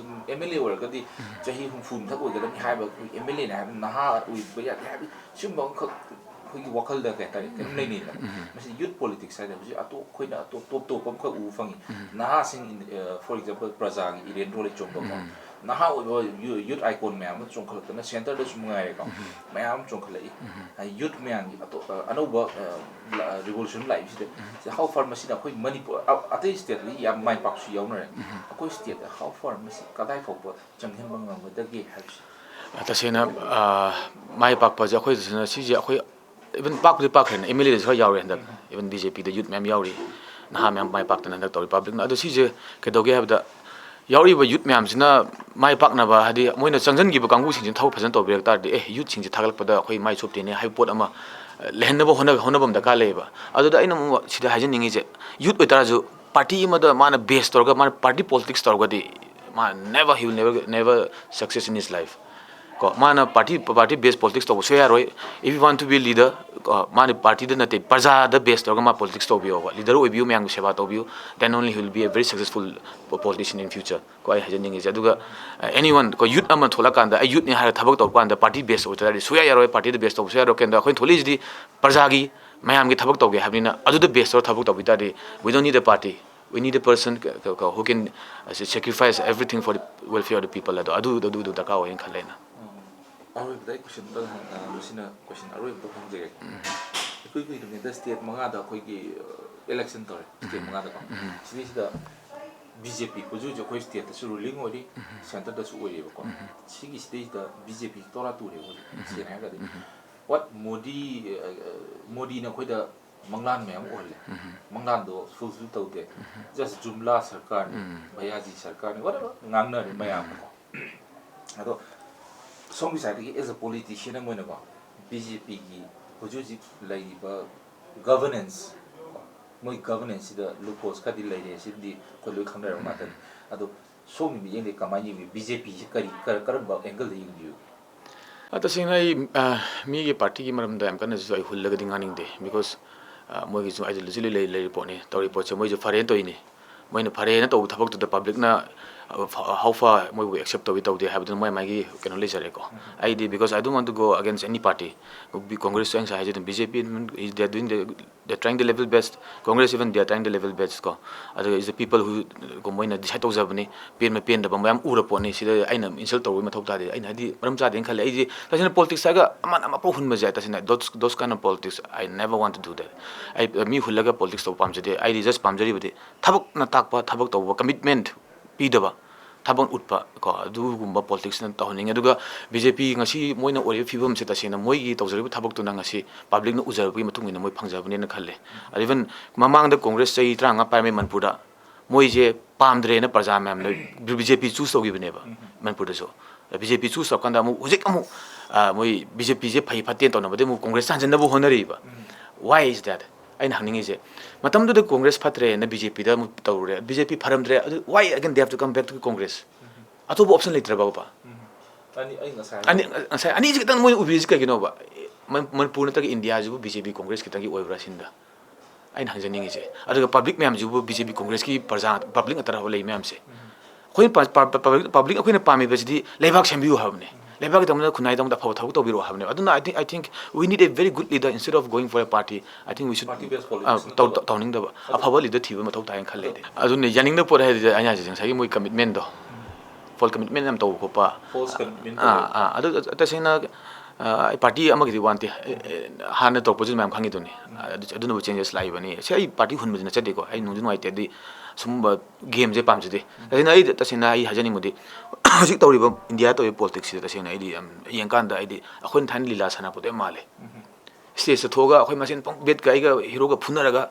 ꯑꯦꯝ ꯑꯦꯜ ꯑꯦ ꯑꯣꯏꯔꯒꯗꯤ ꯆꯍꯤ ꯍꯨꯝꯐꯨ ꯃꯊꯛ ꯑꯣꯏꯒꯗꯕꯅꯤ ꯍꯥꯏꯕ, ꯑꯩꯈꯣꯏ ꯑꯦꯝ ꯑꯦꯜ ꯑꯦꯅ ꯍꯥꯏꯕ ꯅꯍꯥ ꯑꯣꯏꯕ ꯌꯥꯗꯦ ꯍꯥꯏꯕ, ꯁꯤꯒꯨꯝꯕ ꯑꯃꯈꯛ ꯑꯩꯈꯣꯏꯒꯤ ꯋꯥꯈꯜꯗ, ꯀꯩ ꯍꯥꯏꯇꯥꯔꯦ, ꯀꯩꯅꯣꯝ ꯂꯩꯅꯩꯗꯅ꯫ ꯃꯁꯤ ꯌꯨꯠ ꯄꯣꯂꯤꯇꯤꯛꯁ ꯍꯥꯏꯗꯅ ꯍꯧꯖꯤꯛ ꯑꯇꯣꯞ, ꯑꯩꯈꯣꯏꯅ ꯑꯇꯣꯞ, ꯇꯣꯞ ꯇꯣꯞꯄ ꯑꯃꯈꯛ ꯎꯕ ꯐꯪꯉꯤ꯫ ꯅꯍꯥꯁꯤꯡ, for example, ꯄ꯭ꯔꯖꯥꯒꯤ ꯏꯔꯦꯟ ꯔꯣꯜ ꯆꯣꯡꯕꯀꯣ, ꯅꯍꯥ ꯑꯣꯏꯕ ꯌꯨ-, ꯌꯨꯠ ꯑꯥꯏꯀꯣꯟ ꯃꯌꯥꯝ ꯑꯃ ꯆꯣꯡꯈꯠꯂꯛꯇꯅ, ꯁꯦꯟꯇꯔꯗꯁꯨ ꯃꯉꯥꯏꯔꯦꯀꯣ, ꯃꯌꯥꯝ ꯑꯃ ꯆꯣꯡꯈꯠꯂꯛꯏ꯫ ꯍꯥꯏꯗꯤ ꯌꯨꯠ ꯃꯌꯥꯝꯒꯤ ꯑꯇꯣꯞ-, ꯑ, ꯑꯅꯧꯕ, ꯑ, ꯔꯤꯚꯣꯂꯨꯁꯟ ꯂꯥꯛꯏꯕꯁꯤꯗ, ꯁꯤ how far ꯃꯁꯤꯅ ꯑꯩꯈꯣꯏ ꯃꯅꯤꯄꯨꯔ, ꯑ-, ꯑꯇꯩ ꯁ꯭ꯇꯦꯠꯇꯗꯤ ꯌꯥꯝ ꯃꯥꯏ ꯄꯥꯛꯄꯁꯨ ꯌꯥꯎꯅꯔꯦ꯫ ꯑꯩꯈꯣꯏ ꯁ꯭ꯇꯦꯠꯇ how far ꯃꯁꯤ ꯀꯗꯥꯏ ꯐꯥꯎꯕ ꯆꯪꯍꯟꯕ ꯉꯝꯒꯗꯒꯦ ꯍꯥꯏꯕꯁꯤ? ꯇꯁꯦꯡꯅ, ꯑ, ꯃꯥꯏ ꯄꯥꯛꯄꯁꯦ ꯑꯩꯈꯣꯏ ꯇꯁꯦꯡꯅ ꯁꯤꯁꯦ ꯑꯩꯈꯣꯏ even ꯄꯥꯛꯄꯨꯗꯤ ꯄꯥꯛꯈ꯭ꯔꯦꯅ, ꯑꯦꯝ ꯑꯦꯜ ꯑꯦꯗꯁꯨ ꯈꯔ ꯌꯥꯎꯔꯦ ꯍꯟꯗꯛ꯫ Even ꯕꯤ ꯖꯦ ꯄꯤꯗ ꯌꯨꯠ ꯃꯌꯥꯝ ꯌꯥꯎꯔꯤ, ꯅꯍꯥ ꯃꯌꯥꯝ ꯃꯥꯏ ꯄꯥꯛꯇꯅ ꯍꯟꯗꯛ ꯇꯧꯔꯤ ꯄꯕ꯭ꯂꯤꯛꯅ꯫ ꯑꯗꯣ ꯁꯤꯁꯦ ꯀꯩꯗꯧꯒꯦ ꯍꯥꯏꯕꯗ, ꯌꯥꯎꯔꯤꯕ ꯌꯨꯠ ꯃꯌꯥꯝꯁꯤꯅ ꯃꯥꯏ ꯄꯥꯛꯅꯕ, ꯍꯥꯏꯗꯤ ꯃꯣꯏꯅ ꯆꯪꯁꯤꯟꯈꯤꯕ ꯀꯥꯡꯕꯨꯁꯤꯡꯁꯤꯅ ꯊꯕꯛ ꯐꯖꯅ ꯇꯧꯕꯤꯔꯛ ꯇꯥꯔꯗꯤ, ꯑꯦ, ꯌꯨꯠꯁꯤꯡꯁꯦ ꯊꯥꯒꯠꯂꯛꯄꯗ ꯑꯩꯈꯣꯏ ꯃꯥꯏ ꯆꯣꯞꯇꯦꯅꯦ ꯍꯥꯏꯕ ꯄꯣꯠ ꯑꯃ, ꯑ, ꯂꯩꯍꯟꯅꯕ ꯍꯣꯠꯅ-, ꯍꯣꯠꯅꯕ ꯑꯃ ꯗꯔꯀꯥꯔ ꯂꯩꯌꯦꯕ꯫ ꯑꯗꯨꯗ ꯑꯩꯅ ꯑꯃꯨꯛ ꯁꯤꯗ ꯍꯥꯏꯖꯅꯤꯡꯉꯤꯁꯦ, ꯌꯨꯠ ꯑꯣꯏꯇꯥꯔꯁꯨ ꯄꯥꯔꯇꯤ ꯑꯃꯗ ꯃꯥꯅ ꯕꯦꯁ ꯇꯧꯔꯒ, ꯃꯥꯅ ꯄꯥꯔꯇꯤ ꯄꯣꯂꯤꯇꯤꯛꯁ ꯇꯧꯔꯒꯗꯤ, ꯃꯥ never, he will never, never success in his life꯫ ꯀꯣ, ꯃꯥꯅ ꯄꯥꯔꯇꯤ, ꯄꯥꯔꯇꯤ ꯕꯦꯁ ꯄꯣꯂꯤꯇꯤꯛꯁ ꯇꯧꯕ ꯁꯨꯡꯌꯥ ꯌꯥꯔꯣꯏ꯫ If you want to be leader, ꯀꯣ, ꯃꯥꯅ ꯄꯥꯔꯇꯤꯗ ꯅꯠꯇꯦ, ꯄ꯭ꯔꯖꯥꯗ ꯕꯦꯁ ꯇꯧꯔꯒ ꯃꯥ ꯄꯣꯂꯤꯇꯤꯛꯁ ꯇꯧꯕꯤꯌꯣꯕ, ꯂꯤꯗꯔ ꯑꯣꯏꯕꯤꯌꯨ, ꯃꯌꯥꯝꯒꯤ ꯁꯦꯕꯥ ꯇꯧꯕꯤꯌꯨ, then only he will be a very successful politician in future꯫ ꯀꯣ, ꯑꯩ ꯍꯥꯏꯖꯅꯤꯡꯉꯤꯁꯦ꯫ ꯑꯗꯨꯒ, ꯑ, anyone, ꯀꯣ, ꯌꯨꯠ ꯑꯃ ꯊꯣꯛꯂꯛꯀꯥꯟꯗ, ꯑꯩ ꯌꯨꯠꯅꯤ ꯍꯥꯏꯔꯒ ꯊꯕꯛ ꯇꯧꯕ ꯀꯥꯟꯗ ꯄꯥꯔꯇꯤ ꯕꯦꯁ ꯑꯣꯏ ꯇꯥꯔꯗꯤ ꯁꯨꯡꯌꯥ ꯌꯥꯔꯣꯏ, ꯄꯥꯔꯇꯤꯗ ꯕꯦꯁ ꯇꯧꯕ ꯁꯨꯡꯌꯥ ꯌꯥꯔꯣꯏ꯫ ꯀꯩꯒꯤꯅꯣꯗ ꯑꯩꯈꯣꯏꯅ ꯊꯣꯛꯂꯛꯏꯁꯤꯗꯤ ꯄ꯭ꯔꯖꯥꯒꯤ, ꯃꯌꯥꯝꯒꯤ ꯊꯕꯛ ꯇꯧꯒꯦ ꯍꯥꯏꯕꯅꯤꯅ, ꯑꯗꯨꯗ ꯕꯦꯁ ꯇꯧꯔꯒ ꯊꯕꯛ ꯇꯧꯕꯤ ꯇꯥꯔꯗꯤ, we don't need a party, we need a person who can, uh, sacrifice everything for the welfare of the people ꯍꯥꯏꯗꯣ, ꯑꯗꯨ, ꯑꯗꯨ, ꯑꯗꯨ ꯗꯔꯀꯥꯔ ꯑꯣꯏꯌꯦꯅ ꯈꯜꯂꯦ ꯑꯩꯅ꯫ ꯑꯔꯣꯏꯕꯗ ꯑꯩ ꯀꯣꯏꯁꯟ ꯑꯝꯇꯪ ꯍꯪ-, ꯑ, ꯃꯁꯤꯅ ꯀꯣꯏꯁꯟ ꯑꯔꯣꯏꯕꯗ ꯍꯪꯖꯒꯦ꯫ ꯏꯀꯨꯏ ꯀꯨꯏꯗ꯭ꯔꯤꯉꯩꯗ ꯁ꯭ꯇꯦꯠ ꯃꯉꯥꯗ ꯑꯩꯈꯣꯏꯒꯤ, ꯑ, ꯏꯂꯦꯛꯁꯟ ꯇꯧꯔꯦ, ꯁ꯭ꯇꯦꯠ ꯃꯉꯥꯗꯀꯣ꯫ ꯁꯤꯗꯩꯁꯤꯗ ꯕꯤ ꯖꯦ ꯄꯤ ꯍꯧꯖꯤꯛ ꯍꯧꯖꯤꯛ ꯑꯩꯈꯣꯏ ꯁ꯭ꯇꯦꯠꯇꯁꯨ ꯔꯨꯂꯤꯡ ꯑꯣꯏꯔꯤ, ꯁꯦꯟꯇꯔꯗꯁꯨ ꯑꯣꯏꯔꯤꯕꯀꯣ꯫ ꯁꯤꯒꯤ ꯁꯤꯗꯩꯁꯤꯗ ꯕꯤ ꯖꯦ ꯄꯤ ꯇꯣꯔꯥ ꯇꯨꯔꯦ ꯍꯧꯖꯤꯛ, ꯁꯦꯡꯅ ꯍꯥꯏꯔꯒꯗꯤ꯫ What ꯃꯣꯗꯤ, ꯑ, ꯑ, ꯃꯣꯗꯤꯅ ꯑꯩꯈꯣꯏꯗ ꯃꯪꯂꯥꯟ ꯃꯌꯥꯝ ꯎꯍꯜꯂꯦ꯫ ꯃꯪꯂꯥꯟꯗꯣ ꯐꯨꯜꯐꯤꯜ ꯇꯧꯗꯦ꯫ Just ꯖꯨꯝꯂꯥ ꯁꯔꯀꯥꯔꯅꯤ, ꯎꯝ꯫ ꯚꯌꯥꯖꯤ ꯁꯔꯀꯥꯔꯅꯤ, whatever ꯉꯥꯡꯅꯔꯤ ꯃꯌꯥꯝꯀꯣ꯫ ꯑꯗꯣ ꯁꯣꯝꯒꯤ ꯁꯥꯏꯠꯇꯒꯤ as a politician ꯑꯃ ꯑꯣꯏꯅꯀꯣ, ꯕꯤ ꯖꯦ ꯄꯤꯒꯤ ꯍꯧꯖꯤꯛ ꯍꯧꯖꯤꯛ ꯂꯩꯔꯤꯕ ꯒꯚꯔꯅꯦꯟꯁ, ꯃꯣꯏ ꯒꯚꯔꯅꯦꯟꯁꯁꯤꯗ ꯂꯨꯞ ꯍꯣꯜꯁ ꯈꯔꯗꯤ ꯂꯩꯔꯦ, ꯁꯤꯕꯨꯗꯤ ꯑꯩꯈꯣꯏ ꯂꯣꯏ ꯈꯪꯅꯔꯕ ꯉꯥꯛꯇꯅꯤ꯫ ꯑꯗꯣ ꯁꯣꯝꯒꯤ ꯃꯤꯠꯌꯦꯡꯗꯒꯤ ꯀꯃꯥꯏꯅ ꯌꯦꯡꯕꯤ? ꯕꯤ ꯖꯦ ꯄꯤꯁꯤ ꯀꯔꯤ, ꯀꯔ-, ꯀꯔꯝꯕ ꯑꯦꯡꯒꯜꯗ ꯌꯦꯡꯕꯤꯕꯒꯦ? ꯑ, ꯇꯁꯦꯡꯅ ꯑꯩ, ꯑ, ꯃꯤꯒꯤ ꯄꯥꯔꯇꯤꯒꯤ ꯃꯔꯝꯗ ꯌꯥꯝ ꯀꯟꯅꯁꯨ ꯑꯩ ꯍꯨꯜꯂꯒꯗꯤ ꯉꯥꯡꯅꯤꯡꯗꯦ, because, ꯑ, ꯃꯣꯏꯒꯤꯁꯨ ideology ꯂꯣꯏ ꯂꯩ-, ꯂꯩꯔꯤ ꯄꯣꯠꯅꯤ, ꯇꯧꯔꯤ ꯄꯣꯠꯁꯦ ꯃꯣꯏꯁꯨ ꯐꯔꯦꯅ ꯇꯧꯔꯤꯅꯤ꯫ ꯃꯣꯏꯅ ꯐꯔꯦꯅ ꯇꯧꯕ ꯊꯕꯛꯇꯨꯗ ꯄꯕ꯭ꯂꯤꯛꯅ ꯍꯥꯎ ꯐꯥ ꯃꯣꯏꯕꯨ ꯑꯦꯛꯁꯦꯞ ꯇꯧꯏ ꯇꯧꯗꯦ ꯍꯥꯏꯕꯗꯨꯅ ꯃꯣꯏ ꯃꯥꯒꯤ ꯀꯩꯅꯣ ꯂꯩꯖꯔꯦꯀꯣ꯫ ꯑꯩꯗꯤ because I don't want to go against any party, ꯀꯣꯡꯒ꯭ꯔꯦꯁꯁꯨ ꯑꯩ ꯉꯁꯥꯏ ꯍꯥꯏꯖꯩ ꯑꯗꯨꯝ, B J P they are doing the, they are trying the level best, Congress even they are trying the level best ꯀꯣ꯫ ꯑꯗꯨꯒ is the people who ꯀꯣ ꯃꯣꯏꯅ design ꯇꯧꯖꯕꯅꯤ꯫ ꯄꯦꯟꯕ ꯄꯦꯟꯗꯕ ꯃꯌꯥꯝ ꯎꯔ ꯄꯣꯠꯅꯤ꯫ ꯁꯤꯗ ꯑꯩꯅ ꯏꯟꯁꯜ ꯇꯧꯕꯒꯤ ꯃꯊꯧ ꯇꯥꯗꯦ꯫ ꯑꯩꯅ ꯍꯥꯏꯗꯤ ꯃꯔꯝ ꯆꯥꯗꯦꯅ ꯈꯜꯂꯦ꯫ ꯑꯩꯁꯦ ꯇꯁꯦꯡꯅ ꯄꯣꯂꯤꯇꯤꯛꯁ ꯍꯥꯏꯔꯒ ꯑꯃꯅ ꯑꯃꯐꯥꯎ ꯍꯨꯟꯕꯁꯦ ꯇꯁꯦꯡꯅ those, those kind of politics I never want to do that. ꯑꯩ ꯃꯤ ꯍꯨꯜꯂꯒ ꯄꯣꯂꯤꯇꯤꯛꯁ ꯇꯧꯕ ꯄꯥꯝꯖꯗꯦ꯫ ꯑꯩꯗꯤ ꯖꯁ ꯄꯥꯝꯖꯔꯤꯕꯗꯤ ꯊꯕꯛꯅ ꯇꯥꯛꯄ, ꯊꯕꯛ ꯇꯧꯕ, ꯀꯃꯤꯠꯃꯦꯟꯠ ꯄꯤꯗꯕ, ꯊꯕꯛ ꯎꯠꯄ ꯀꯣ, ꯑꯗꯨꯒꯨꯝꯕ ꯄꯣꯂꯤꯇꯤꯛꯁꯅ ꯇꯧꯍꯟꯅꯤꯡꯉꯦ꯫ ꯑꯗꯨꯒ ꯕꯤ ꯖꯦ ꯄꯤ ꯉꯁꯤ ꯃꯣꯏꯅ ꯑꯣꯏꯔꯤꯕ ꯐꯤꯕꯝꯁꯦ ꯇꯁꯦꯡꯅ ꯃꯣꯏꯒꯤ ꯇꯧꯖꯔꯤꯕ ꯊꯕꯛꯇꯨꯅ ꯉꯁꯤ ꯄꯕ꯭ꯂꯤꯛꯅ ꯎꯖꯔꯛꯄꯒꯤ ꯃꯇꯨꯡ ꯏꯟꯅ ꯃꯣꯏ ꯐꯪꯖꯕꯅꯦꯅ ꯈꯜꯂꯦ꯫ ꯑꯗ ꯏꯚꯟ ꯃꯃꯥꯡꯗ ꯀꯣꯡꯒ꯭ꯔꯦꯁ ꯆꯍꯤ ꯇꯔꯥꯃꯉꯥ ꯄꯥꯏꯔꯝꯃꯤ ꯃꯅꯤꯄꯨꯔꯗ, ꯃꯣꯏꯁꯦ ꯄꯥꯝꯗ꯭ꯔꯦꯅ ꯄ꯭ꯔꯖꯥ ꯃꯌꯥꯝꯅ ꯕꯤ ꯖꯦ ꯄꯤ ꯆꯨꯁ ꯇꯧꯈꯤꯕꯅꯦꯕ ꯃꯅꯤꯄꯨꯔꯗꯁꯨ꯫ ꯕꯤ ꯖꯦ ꯄꯤ ꯆꯨꯁ ꯇꯧꯔꯀꯥꯟꯗ ꯑꯃꯨꯛ ꯍꯧꯖꯤꯛ ꯑꯃꯨꯛ, ꯑ, ꯃꯣꯏ ꯕꯤ ꯖꯦ ꯄꯤꯁꯦ ꯐꯩ ꯐꯠꯇꯦꯅ ꯇꯧꯅꯕꯗꯤ ꯑꯃꯨꯛ ꯀꯣꯡꯒ꯭ꯔꯦꯁ ꯍꯟꯖꯤꯟꯅꯕ ꯍꯣꯠꯅꯔꯤꯕ꯫ Why is that? ꯑꯩꯅ ꯍꯪꯅꯤꯡꯉꯤꯁꯦ, ꯃꯇꯝꯗꯨꯗ ꯀꯣꯡꯒ꯭ꯔꯦꯁ ꯐꯠꯇ꯭ꯔꯦꯅ ꯕꯤ ꯖꯦ ꯄꯤꯗ ꯑꯃꯨꯛ ꯇꯧꯔꯨꯔꯦ, ꯕꯤ ꯖꯦ ꯄꯤ ꯐꯔꯝꯗ꯭ꯔꯦ, ꯑꯗꯨ why again they have to come back to Congress? ꯑꯇꯣꯞꯄ ꯑꯣꯞꯁꯟ ꯂꯩꯇ꯭ꯔꯕꯕ? ꯑꯅꯤ, ꯑꯩ ꯉꯁꯥꯏ ꯑꯅꯤ, ꯉꯁꯥꯏ ꯑꯅꯤꯁꯤ ꯈꯤꯇꯪ ꯃꯣꯏꯅ ꯎꯕꯤꯔꯤꯁꯤ ꯀꯩꯒꯤꯅꯣꯕ? ꯃ-, ꯃꯅꯤꯄꯨꯔ ꯅꯠꯇ꯭ꯔꯒ ꯏꯟꯗꯤꯌꯥꯁꯤꯕꯨ ꯕꯤ ꯖꯦ ꯄꯤ ꯀꯣꯡꯒ꯭ꯔꯦꯁ ꯈꯤꯇꯪꯒꯤ ꯑꯣꯏꯕ꯭ꯔꯥ ꯁꯤꯅꯤꯗ ꯑꯩꯅ ꯍꯪꯖꯅꯤꯡꯉꯤꯁꯦ꯫ ꯑꯗꯨꯒ ꯄꯕ꯭ꯂꯤꯛ ꯃꯌꯥꯝꯁꯤꯕꯨ ꯕꯤ ꯖꯦ ꯄꯤ ꯀꯣꯡꯒ꯭ꯔꯦꯁꯀꯤ ꯄ꯭ꯔꯖꯥ, ꯄꯕ꯭ꯂꯤꯛ ꯉꯥꯛꯇꯔꯕ ꯂꯩ ꯃꯌꯥꯝꯁꯦ? ꯑꯩꯈꯣꯏꯅ ꯄ-, ꯄ-, ꯄ-, ꯄꯕ꯭ꯂꯤꯛ, ꯄꯕ꯭ꯂꯤꯛ ꯑꯩꯈꯣꯏꯅ ꯄꯥꯝꯃꯤꯕꯁꯤꯗꯤ ꯂꯩꯕꯥꯛ ꯁꯦꯝꯕꯤꯌꯨ ꯍꯥꯏꯕꯅꯦ꯫ ꯂꯩꯕꯥꯛꯀꯤꯗꯃꯛꯇ ꯈꯨꯟꯅꯥꯏꯗꯃꯛꯇ ꯑꯐꯕ ꯊꯕꯛ ꯇꯧꯕꯤꯔꯛꯑꯣ ꯍꯥꯏꯕꯅꯦ꯫ ꯑꯗꯨꯅ I think, I think we need a very good leader instead of going for a party. I think we should, party based politics ꯑ, ꯇꯧ-, ꯅꯠꯇꯕ꯫ ꯇꯧ-, ꯇꯧꯅꯤꯡꯗꯕ ꯑꯐꯕ ꯂꯤꯗꯔ ꯊꯤꯕ ꯃꯊꯧ ꯇꯥꯏꯅ ꯈꯜꯂꯦ ꯑꯩꯗꯤ꯫ ꯑꯗꯨꯅ ꯌꯥꯅꯤꯡꯗꯕ ꯄꯣꯠ ꯍꯥꯏꯔꯗꯤ ꯑꯩꯅ ꯍꯥꯏꯖꯦ ꯉꯁꯥꯏꯒꯤ ꯃꯣꯏ ꯀꯃꯤꯠꯃꯦꯟꯗꯣ, ꯐꯣꯜ ꯀꯃꯤꯠꯃꯦꯟ ꯌꯥꯝ ꯇꯧꯕ ꯈꯣꯠꯄ꯫ False commitment ꯑꯥ, ꯇꯧꯕ꯫ ꯑꯥ, ꯑꯗꯨ ꯇꯁꯦꯡꯅ, ꯑ, ꯑꯩ ꯄꯥꯔꯇꯤ ꯑꯃꯒꯤꯗꯤ ꯋꯥꯟꯇꯦ꯫ ꯑꯦ, ꯑꯦ, ꯍꯥꯟꯅ ꯇꯧꯔꯛꯄꯁꯨ ꯃꯌꯥꯝ ꯈꯪꯉꯤꯗꯨꯅꯤ꯫ ꯑꯗꯨ, ꯑꯗꯨꯅꯕꯨ ꯆꯦꯟꯖꯦꯁ ꯂꯥꯛꯏꯕꯅꯤ꯫ ꯁꯤ ꯑꯩ ꯄꯥꯔꯇꯤ ꯍꯨꯟꯕꯗꯤ ꯅꯠꯆꯗꯦꯀꯣ꯫ ꯑꯩ ꯅꯨꯡꯗꯤ ꯅꯨꯡꯉꯥꯏꯇꯦ꯫ ꯑꯗꯨꯗꯤ ꯁꯨꯝꯕ ꯒꯦꯝꯁꯦ ꯄꯥꯝꯖꯗꯦ꯫ ꯇꯁꯦꯡꯅ ꯑꯩ, ꯇꯁꯦꯡꯅ ꯑꯩ ꯍꯥꯏꯖꯅꯤꯡꯕꯗꯤ ꯍꯧꯖꯤꯛ ꯇꯧꯔꯤꯕ ꯏꯟꯗꯤꯌꯥ ꯇꯧꯔꯤꯕ ꯄꯣꯂꯤꯇꯤꯛꯁꯁꯤꯗ ꯇꯁꯦꯡꯅ ꯑꯩꯗꯤ ꯌꯥꯝ ꯌꯦꯡꯀꯥꯟꯗ ꯑꯩꯗꯤ ꯑꯩꯈꯣꯏꯅ ꯊꯥꯏꯅ ꯂꯤꯂꯥ ꯁꯥꯟꯅꯔꯛꯄꯗꯣ ꯌꯥꯝ ꯃꯥꯜꯂꯦ꯫ ꯁ꯭ꯇꯦꯖꯇ ꯊꯣꯛꯑꯒ ꯑꯩꯈꯣꯏ ꯃꯁꯦꯟ ꯄꯪꯕꯦꯠꯀ ꯑꯩꯒ ꯍꯤꯔꯣꯒ ꯐꯨꯅꯔꯒ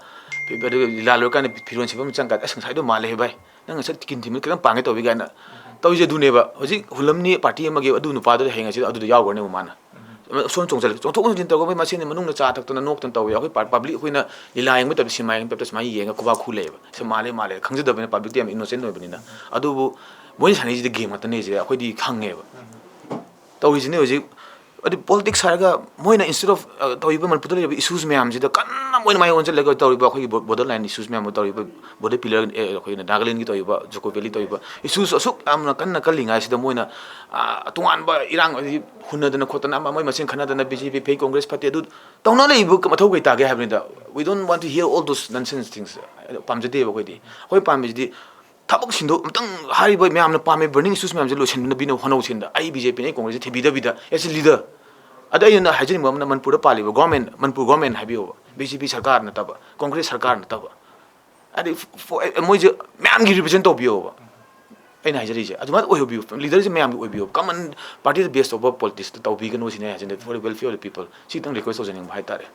ꯑꯗꯨꯒ ꯂꯤꯂꯥ ꯂꯣꯏꯔꯀꯥꯟꯗ ꯐꯤꯔꯣꯟ ꯁꯦꯠꯐꯝ ꯆꯪꯀꯥꯟꯗ, "ꯑꯁ, ꯉꯁꯥꯏꯗꯣ ꯃꯥꯜꯂꯦꯍꯦ ꯚꯥꯏ, ꯅꯪ ꯉꯁꯥꯏ ꯀꯤꯟ ꯊꯤꯟꯕꯗ ꯈꯤꯇꯪ ꯄꯥꯡꯒꯦ ꯇꯧꯋꯤ" ꯀꯥꯏꯅ ꯇꯧꯔꯤꯁꯦ ꯑꯗꯨꯅꯦꯕ꯫ ꯍꯧꯖꯤꯛ ꯍꯨꯜꯂꯝꯅꯤ ꯄꯥꯔꯇꯤ ꯑꯃꯒꯤ, ꯑꯗꯨ ꯅꯨꯄꯥꯗꯨꯗ ꯍꯌꯦꯡ ꯍꯪꯆꯤꯠ ꯑꯗꯨꯗ ꯌꯥꯎꯈ꯭ꯔꯅꯦꯕ ꯃꯥꯅ꯫ ꯁꯣꯝ ꯆꯣꯡꯁꯤꯜꯂꯛ-, ꯆꯣꯡꯊꯣꯛ ꯆꯣꯡꯁꯤꯟ ꯇꯧꯔꯒ ꯃꯣꯏ ꯃꯁꯦꯟ ꯃꯅꯨꯡꯗ ꯆꯥ ꯊꯛꯇꯅ ꯅꯣꯛꯇꯅ ꯇꯧꯋꯦ꯫ ꯑꯩꯈꯣꯏ ꯄꯥ-, ꯄꯕ꯭ꯂꯤꯛ ꯑꯩꯈꯣꯏꯅ ꯂꯤꯂꯥ ꯌꯦꯡꯕ ꯇꯥꯏꯞꯇ, ꯁꯤꯅꯦꯃꯥ ꯌꯦꯡꯕ ꯇꯥꯏꯞꯇ ꯁꯨꯃꯥꯏꯅ ꯌꯦꯡꯉꯒ ꯈꯨꯕꯥꯛ ꯈꯨ ꯂꯩꯌꯦꯕ꯫ ꯁꯤ ꯃꯥꯜꯂꯦ, ꯃꯥꯜꯂꯦ꯫ ꯈꯪꯖꯗꯕꯅꯤꯅ, ꯄꯕ꯭ꯂꯤꯛꯇꯤ ꯌꯥꯝ ꯏꯅꯣꯁꯦꯟ ꯑꯣꯏꯕꯅꯤꯅ꯫ ꯑꯗꯨꯕꯨ ꯃꯣꯏꯅ ꯁꯥꯟꯅꯩꯁꯤꯗꯤ ꯒꯦꯝ ꯉꯥꯛꯇꯅꯦ ꯁꯤꯗꯤ ꯑꯩꯈꯣꯏꯗꯤ ꯈꯪꯉꯦꯕ꯫ ꯇꯧꯔꯤꯁꯤꯅꯦ ꯍꯧꯖꯤꯛ꯫ ꯑꯗꯨ ꯄꯣꯂꯤꯇꯤꯛꯁ ꯍꯥꯏꯔꯒ ꯃꯣꯏꯅ instead of, ꯑ, ꯇꯧꯔꯤꯕ ꯃꯅꯤꯄꯨꯔꯗ ꯂꯩꯔꯤꯕ ꯏꯁꯨꯁ ꯃꯌꯥꯝꯁꯤꯗ ꯀꯟꯅ ꯃꯣꯏꯅ ꯃꯥꯏ ꯑꯣꯟꯁꯤꯜꯂꯒ ꯇꯧꯔꯤꯕ ꯑꯩꯈꯣꯏꯒꯤ border line issues ꯃꯌꯥꯝ ꯑꯃ ꯇꯧꯔꯤꯕ, border pillar, ꯑꯦ, ꯑꯩꯈꯣꯏꯅ ꯅꯥꯒꯥꯂꯦꯟꯒꯤ ꯇꯧꯔꯤꯕ, ꯖꯨꯀꯣ ꯚꯦꯂꯤ ꯇꯧꯔꯤꯕ issues ꯑꯁꯨꯛ ꯌꯥꯝꯅ ꯀꯟꯅ ꯀꯜꯂꯤꯉꯥꯏꯁꯤꯗ ꯃꯣꯏꯅ, ꯑ, ꯇꯣꯉꯥꯟꯕ ꯏꯔꯥꯡ, ꯍꯥꯏꯗꯤ ꯍꯨꯟꯅꯗꯅ ꯈꯣꯠꯇꯅ, ꯑꯃ ꯃꯣꯏ ꯃꯁꯦꯟ ꯈꯠꯅꯗꯅ, BJP ꯐꯩ, Congress ꯐꯠꯇꯦ, ꯑꯗꯨ ꯇꯧꯅ ꯂꯩꯕ ꯃꯊꯧ ꯀꯩ ꯇꯥꯒꯦ ꯍꯥꯏꯕꯅꯤꯗ꯫ We don't want to hear all those nonsense things. ꯄꯥꯝꯖꯗꯦꯕ ꯑꯩꯈꯣꯏꯗꯤ꯫ ꯑꯩꯈꯣꯏ ꯄꯥꯝꯃꯤꯁꯤꯗꯤ ꯊꯕꯛ ꯁꯤꯟꯗꯣꯛ, ꯑꯝꯇꯪ ꯍꯥꯏꯔꯤꯕ ꯃꯌꯥꯝꯅ ꯄꯥꯝꯃꯤ burning issues ꯃꯌꯥꯝꯁꯦ ꯂꯣꯏꯁꯤꯟꯅꯕꯤꯅ ꯍꯣꯠꯅꯧꯁꯤꯅ ꯑꯩ BJP ꯅ ꯑꯩ Congress say ꯊꯤꯕꯤꯗꯕꯤꯗ, as a leader꯫ ꯑꯗ ꯑꯩꯅ ꯍꯥꯏꯖꯅꯤꯡꯕ ꯑꯃꯅ, ꯃꯅꯤꯄꯨꯔꯗ ꯄꯥꯜꯂꯤꯕ government, ꯃꯅꯤꯄꯨꯔ government ꯍꯥꯏꯕꯤꯌꯣꯕ, BJP ꯁꯔꯀꯥꯔ ꯅꯠꯇꯕ, Congress ꯁꯔꯀꯥꯔ ꯅꯠꯇꯕ, ꯍꯥꯏꯗꯤ ꯐ-, ꯐ-, ꯃꯣꯏꯁꯦ ꯃꯌꯥꯝꯒꯤ represent ꯇꯧꯕꯤꯌꯣꯕ꯫ ꯑꯩꯅ ꯍꯥꯏꯖꯔꯤꯁꯦ ꯑꯗꯨꯃꯥꯏꯅ ꯑꯣꯏꯍꯧꯕꯤꯌꯨ, leader ꯁꯦ ꯃꯌꯥꯝꯒꯤ ꯑꯣꯏꯕꯤꯌꯨ, common party ꯗ base ꯇꯧꯕ politics ꯇ ꯇꯧꯕꯤꯒꯅꯨ ꯁꯤꯅꯦ ꯑꯩ ꯍꯥꯏꯖꯅꯤꯡꯉꯤ, for the welfare of the people꯫ Sitting request ꯇꯧꯖꯅꯤꯡꯕ ꯍꯥꯏꯇꯥꯔꯦ꯫